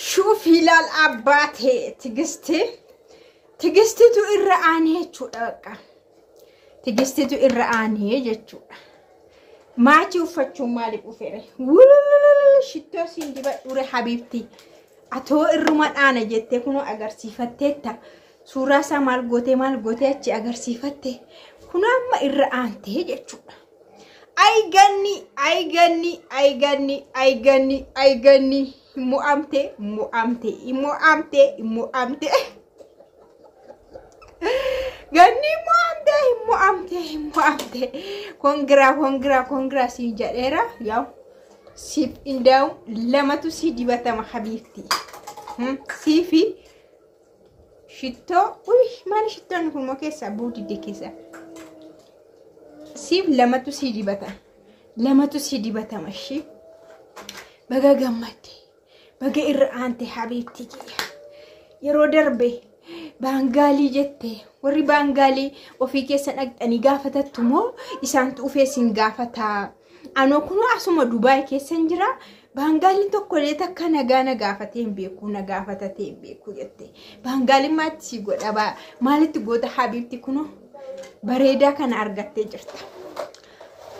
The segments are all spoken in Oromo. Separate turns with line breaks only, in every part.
ሹፍ ይላል አባቴ። ትግስት ትግስቲቱ irra aanee jechuudha bakka. Tigistitu irra aanee jechuudha. Maachii uffachuun maaliif dhufeere? Wululululu shittoo siin dibadhuure habiibti. Atoo irruma dhaana jettee kunoo agarsiifatteetta. Suuraa isaa maal gootee maal gootee achi agarsiifatte. Kunoo amma irra aantee jechuudha. Ay ganni, ay ganni, ay ganni, ay ganni, ay ganni. Mo'amte, mo'amte, mo'amte, mo'amte. Ganni mo'amte, mo'amte, mo'amte. Congra, congra, congra siin jedheera. Yaa'u siif indaa'u lamatu si dibatama habiibti. Siifi shittoo. Uy, maali shittoon kun immoo keessaa bu'uu didde keessaa. Siif lamatu si dibatama. Lamatu si dibatama ishii. Baga gammadde. Baga irra aante habiibti kiyya. Yeroo darbe baangaalii jette, warri baangaalii ofii keessa dhaqxanii gaafatattu moo isaantu ufee sin gaafataa? Anoo kunoo asuma Dubaay keessan jira. Baangaaliin tokkollee takka nagaa na gaafatee hin beeku, na gaafatatee hin beeku jette. Baangaaliin maatti si godha, maalitti goota habiibti? Kunoo bareedaa kana argattee jirta.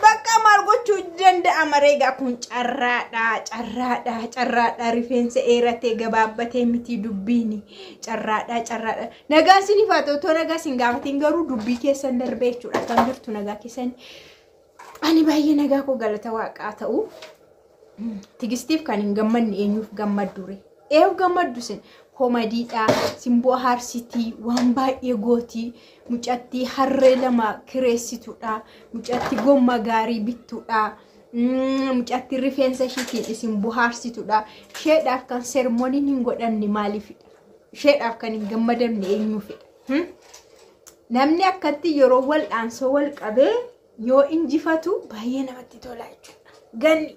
Bakka maal gochuu danda'ama reegaa, kun carraadha, carraadha, carraadha. Rifeensa dheeratee gabaabbatee miti dubbiini, carraadha, carraadha. Nagaa isiniif haa ta'u, otoo nagaa isin gaafatiin garuu dubbii keessan darbee jechuudha. Akkam jirtu, nagaa keessan? Ani baay'ee nagaa koo, galata waaqaa ta'u. Tigistiif kan hin gammadne eenyuuf gammaddure? Eeyyuu gammaddu sin komadiidha, simboo haarsitii, waan baay'ee gootii, mucattii harree lama kireessituudha, mucattii gomma gaarii bittuudha, mucattii rifeensa ishiitiin isin bohaarsituudha. Isheedhaaf kan ceremony'n hin godhamne maaliifidha? Isheedhaaf kan hin gammadamne eenyuufidha? Namni akkatti yeroo wal'aansoo wal qabee yoo injifatu baay'ee namatti tola jechuudha. Ganni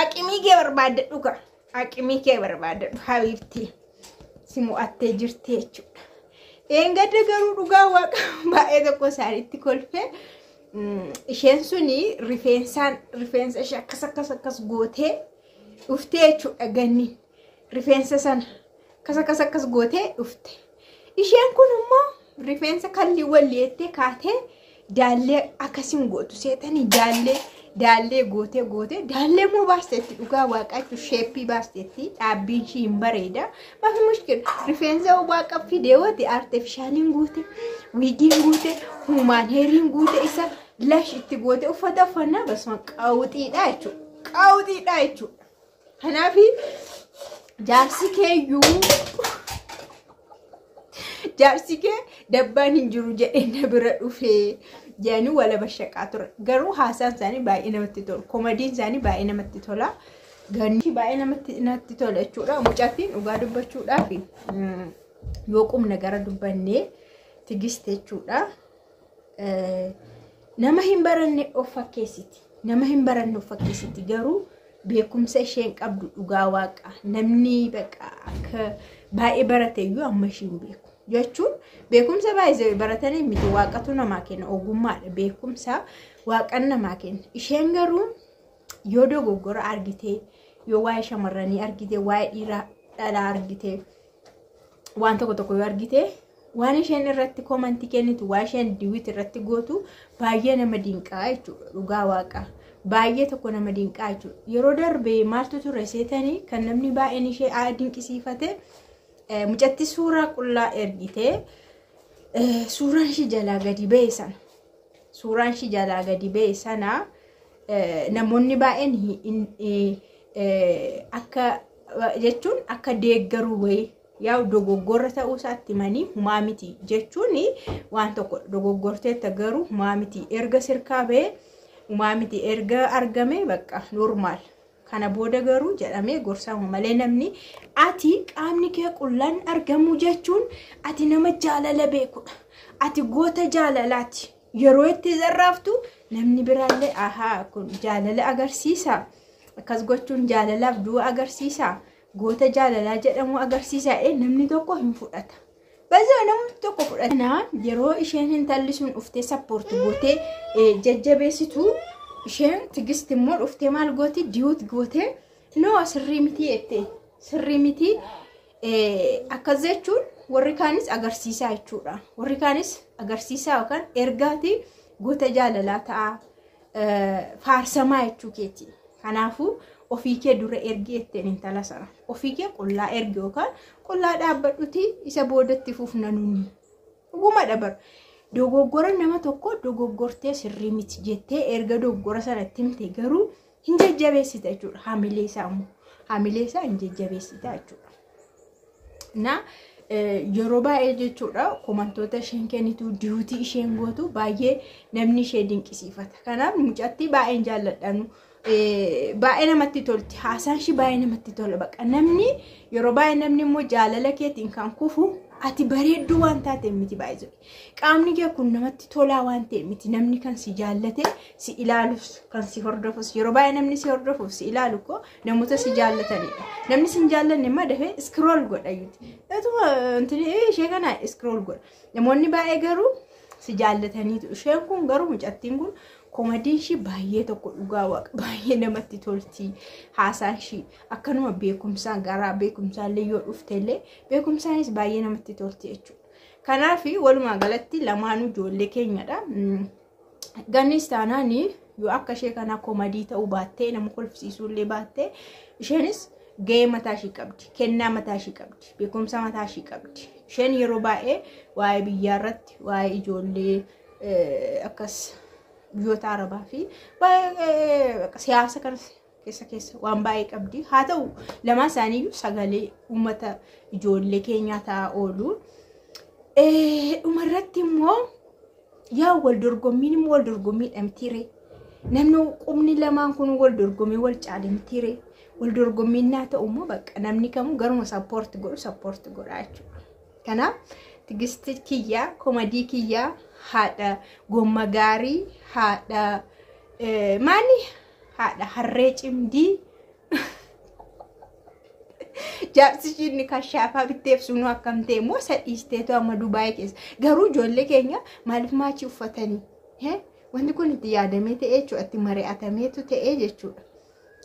aqimii kee barbaadadhu ka. Aqimii kee barbaadadhu habiibtii. Si mo'attee jirti jechuudha. Eengadda garuu dhugaa waaqa baay'ee tokko isaaniitti kolfee, isheen suni rifeensaan rifeensa ishee akkas akkas akkas gootee dhuftee jechuudha ganni. Rifeensa sana akkas akkas akkas gootee dhufte. Isheen kun immoo rifeensa kallii walleettee kaatee daallee akkasiin gootu seetanii, daallee daallee gootee gootee daallee immoo baasteetti, dhugaa waaqaa jechuun shape baasteetti, dhaabbiin ishii hin bareeda. Maafi mushkila, rifeensa waaqa fidee wati artificial'iin guute, wig'iin guute, human hair'iin guute, isa lash itti goote, uffata uffannaa basuma qawxiidha jechuudha. Qawxiidha jechuudha. Kanaaf jaarsi keeyyuu, jaarsi kee dabbaan hin jiru jedhee na bira dhufee jedhanii wala bashaqaa ture. Garuu haasaan isaanii baay'ee namatti tola. Koomediin isaanii baay'ee namatti tola. Ganni baay'ee namatti tola jechuudha. Mucattiin dhugaa dubbachuudhaaf yoo qubna gara dubbannee tigiste jechuudha. Nama hin baranne of fakkeessiti. Nama hin baranne of fakkeessiti, garuu beekumsa isheen qabdu, dhugaa waaqa, namni bakka akka baay'ee barate iyyuu amma isheen beeku. Jechuun beekumsa baay'ee baratanii miti, waaqatu namaa kenna, ogummaadha, beekumsa waaqan namaa kenna. Isheen garuu yoo dogoggora argite, yoo waa'ee shamarranii argite, waa'ee dhiiraa dhalaa argite, waan tokko tokko yoo argite, waan isheen irratti comment kennitu, waan isheen duet irratti gootu baay'ee nama dinqaa jechuudha, dhugaa waaqa. Baay'ee tokko nama dinqaa jechuudha. Yeroo darbe maaltu ture seetanii, kan namni baay'een ishee dinqisiifate, mucatti suuraa qullaa ergitee suuraan ishee jalaa gadi ba'e sana. Suuraan ishee jalaa gadi ba'e sana namoonni baay'een akka jechuun akka deeggaruu wayii, yaa'u dogoggorra ta'uu isaatti himanii, humaa miti jechuun waan tokko dogoggorteetta, garuu humaa miti, erga sirkaa ba'ee humaa miti, erga argame bakka normal. Kana booda garuu jedhamee gorsamu malee, namni ati qaamni kee qullaan argamuu jechuun ati nama jaalala beekudha. Ati goota jaalalaati. Yeroo itti zarraaftu namni biraallee ahaa, kun jaalala agarsiisa. Akkas gochuun jaalalaaf du'a agarsiisa. Goota jaalalaa jedhamu agarsiisa. Namni tokko hin fudhata. Bazaa namni tokko fudhata. Yeroo isheen intalli sun dhuftee support gootee jajjabeessitu, isheen tigist immoo dhuftee maal gooti, duet gootee, no, sirrii miti jettee. Sirrii miti. Akkas jechuun warri kaanis agarsiisaa jechuudha. Warri kaanis agarsiisaa yookaan ergaati goota jaalalaa ta'a faarsamaa jechuu keeti. Kanaafuu ofii kee dura ergi jetteen intala sana. Ofii kee qullaa ergi yookaan qullaa dhaabbadhuti isa boodatti fufna nuni. Dhuguma dabar. Dogoggora nama tokko dogoggortee sirrii miti jettee erga dogoggora sanatti himte garuu hin jajjabeessita jechuudha. Haamilee isaa immoo haamilee isaa hin jajjabeessita jechuudha. Na yeroo baay'ee jechuudha komantoota isheen kennitu duutii isheen gootu baay'ee namni ishee dinqisiifata. Kanaaf mucattii baay'een jaalladhanu. Baay'ee namatti tolti. Haasaan ishee baay'ee namatti tola. Baqa namni yeroo baay'ee namni immoo jaalala keetiin kan kufu ati bareedduu waan taate miti baay'ee. Qaamni kee kun namatti tolaa waan ta'e miti. Namni kan si jaallate si ilaalus kan si hordofus yeroo baay'ee namni si hordofuuf si ilaalu koo namoota si jaallatanidha. Namni si hin jaallanne immoo dafee scroll godha yuuti. Ituma ishee kana scroll godha. Namoonni baay'ee garuu si jaallataniitu. Isheen kun garuu mucattiin kun komadiin ishii baay'ee tokko dhugaa waaqa baay'ee namatti tolti. Haasaan ishii akkanuma beekumsaan garaa beekumsaallee yoo dhuftellee beekumsaanis baay'ee namatti tolti jechuudha. Kanaaf walumaa galatti lamaanuu ijoollee keenyadha. Gannis taanaan yoo akka ishee kanaa komadii ta'uu baattee nama kolfisiisuullee baattee isheenis gahee mataa ishii qabdi, kennaa mataa ishii qabdi, beekumsa mataa ishii qabdi. Isheen yeroo baay'ee waa'ee biyyaa irratti, waa'ee ijoollee akkas biyyoota Arabaa fi waa'ee siyaasa kana keessa keessa waan baay'ee qabdi. Haa ta'u lamaan isaaniiyyuu sagalee uummata ijoollee keenyaa ta'aa oolu. Dhumarratti immoo yaa wal dorgommiin immoo wal dorgommiidha mitiire. Namni qubni lamaan kun wal dorgommii wal caale mitiire. Wal dorgommiin naa ta'u immoo bakka namni kamuu garuma support godhu support godha jechuudha. Kanaaf Tigisti kiyyaa, komadii kiyyaa, haadha gomma gaarii, haadha maali? Haadha harree cimdii. Jaarsi ishiin kashaafaa bitteef sunuu akkam ta'e immoo isa dhiisteetu amma Dubaayii keessa. Garuu ijoollee keenya maaliif maachii uffatanii? Wanti kun itti yaadamee ta'e jechuudha. Itti mari'atameetu ta'e jechuudha.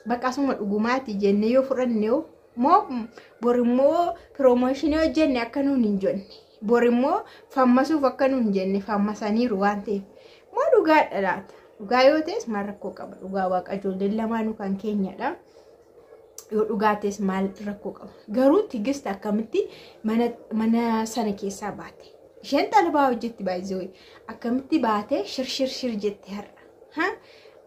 Bakka asuma dhugumaati jennee yoo fudhanne moo borimmoo promotion hojjenne akka nuun hin jenne. Borimmoo fammasuuf akka nuun hin jenne fammasaniiru waan ta'eef. Moo dhugaadha laata? Dhugaa yoo ta'es maal rakkoo qaba? Dhugaa waaqa ijoolleen lamaanuu kan keenyadha. Yoo dhugaa ta'es maal rakkoo qaba? Garuu Tigist akkamitti mana sana keessaa baate? Isheen xalabaa hojjetti baay'ee akkamitti baate shir shir jette har'a.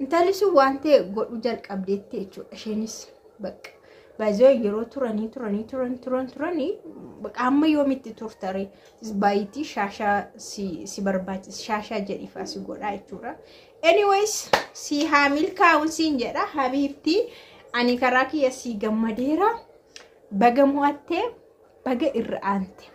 Intalli sun waan ta'e godhuu jalqabdeetti jechuudha. Isheenis bakka baay'ee yeroo turanii turanii turan turan turanii bakka amma yoomitti turtare baay'eetti shaashaa si barbaachisa shaashaa jedhifaa si godhaa jechuudha. Anyways si haa milkaa'uun siin jedha habiibti ani karaa kiyya si gammadeera baga mo'attee baga irra aante.